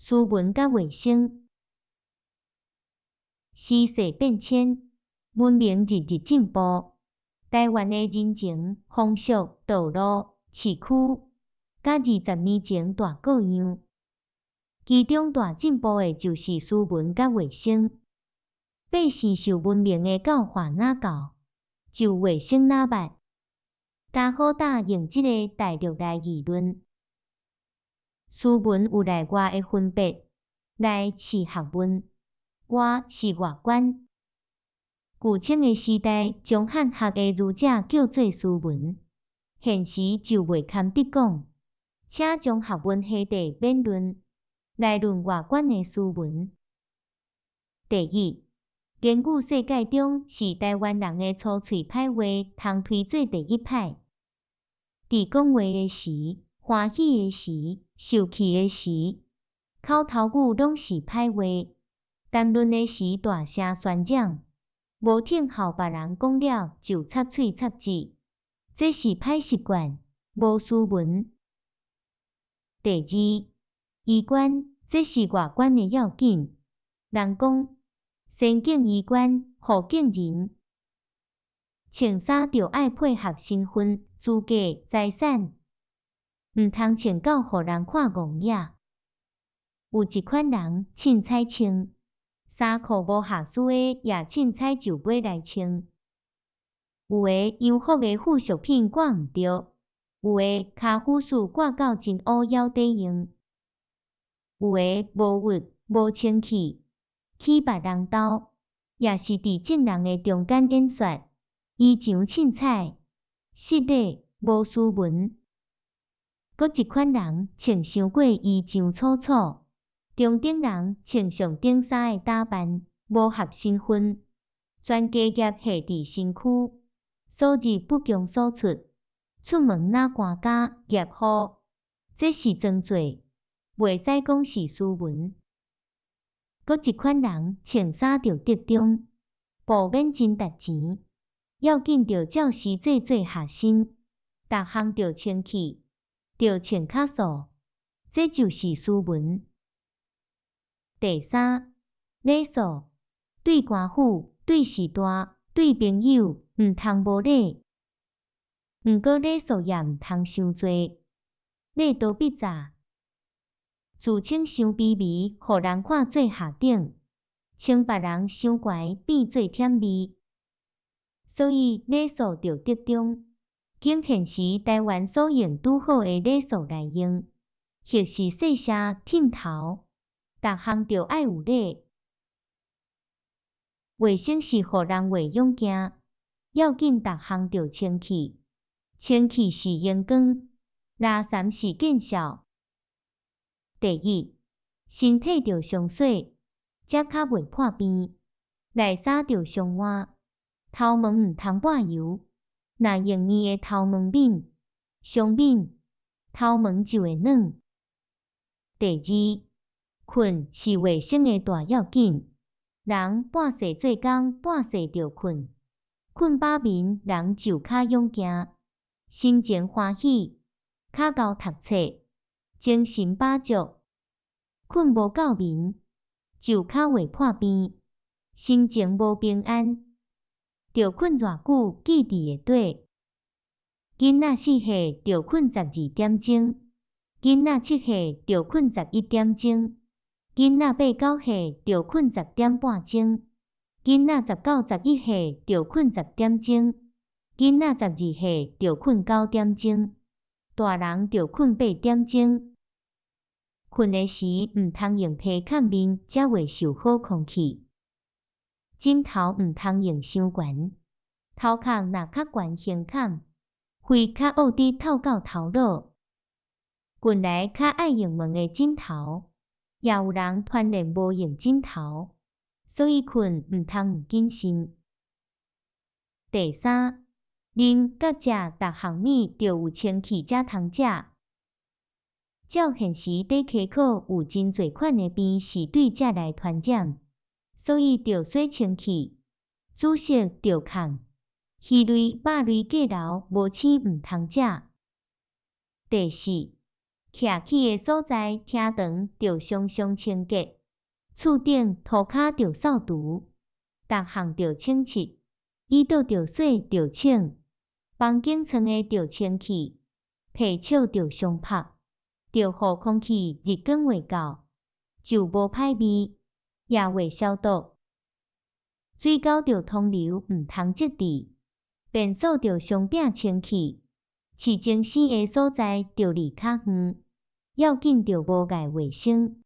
斯文佮衛生。時勢變遷，文明日日進步。台灣的人情、風俗、道路、市區，佮20年前大過樣。其中大進步的就是斯文佮衛生。百姓受文明的教化若夠，就衛生若捌。加好搭用這个大略來議論。斯文有內外的分別，內是學問，外是外觀。舊清的時代，將漢學的儒者叫做斯文，現時就袂堪得講。請將學問下地免論，來論外觀的斯文。第一，言語世界中是台灣人的粗喙歹話通推做第一歹。佇講話的時，歡喜的時，受氣的時，口頭語攏是歹話。談論的時大聲宣講，無聽候別人講了就插喙插舌，這是歹習慣，無斯文。第二，衣冠，這是外觀的要緊。人講，先敬衣冠，後敬人。穿衫著愛配合身份、資格、財產，毋通穿到予人看戇野。有一款人凊彩穿，衫褲無合適的也凊彩就買來穿。有的洋服的附屬品掛毋著，有的跤虎須掛到真烏枵底用，有的無鬱無清氣，去別人兜，也是佇眾人的中間演說，衣裳凊彩，失禮無斯文。閣一款人穿傷過衣裳粗糙，中等人穿上等衫的打扮，無合身份，全家業下佇身軀，所入不驚所出，出門若寒加夾雨，這是裝作，袂使講是斯文。閣一款人穿衫著適中，布免真值錢，要緊著照時制做合身，逐項著清氣，著穿較素，這就是斯文。第三，禮數，對官府、對序大、對朋友，毋通無禮。毋過禮數也毋通傷濟，禮多必詐。自稱傷卑微，予人看做下等；稱別人傷懸，變做忝味。所以禮數著適中，揀現時台灣所用拄好的禮數來用，或是細聲忝頭，逐項著愛有禮。衛生是予人袂勇驚，要緊逐項著清氣，清氣是榮光，垃圾是見笑。第一，身體著常洗，才較袂破病。內衫著常換，頭毛毋通抹油，若用硬的頭毛敏，傷敏，頭毛就會軟。第二，睏是衛生的大要緊。人半世做工，半世著睏，睏飽眠，人就較勇健，心情歡喜，較𠢕讀冊，精神飽足。睏無夠眠，就較會破病，心情無平安。著睏偌久，記佇會底。囡仔4歲著睏12點鐘，囡仔7歲著睏11點鐘，囡仔八九歲著睏10點半鐘，囡仔十九十一歲著睏10點鐘，囡仔12歲著睏9點鐘，大人著睏8點鐘。睏的時毋通用被崁面，才會受好空氣。枕頭毋通用傷懸，頭殼若較懸胸坎，血較僫直透到頭腦。近來較愛用毛的枕頭，也有人傳練無用枕頭，所以睏毋通毋謹慎。第三，啉佮食逐項物著有清氣才通食。照現時佇溪口有真濟款的病是對這來傳染，所以著洗清氣，煮食著崁，魚類、肉類過老無鮮毋通食。第四，徛起的所在廳堂著常常清潔，厝頂塗跤著掃除，逐項著清拭，椅桌著洗著清，房間窗的著清氣，被笑著常曝，著予空氣日光袂到，就無歹味，也袂消毒。水溝著通流，毋通積滯，便所著常摒清氣，飼精生的所在著離較遠，要緊著無礙衛生。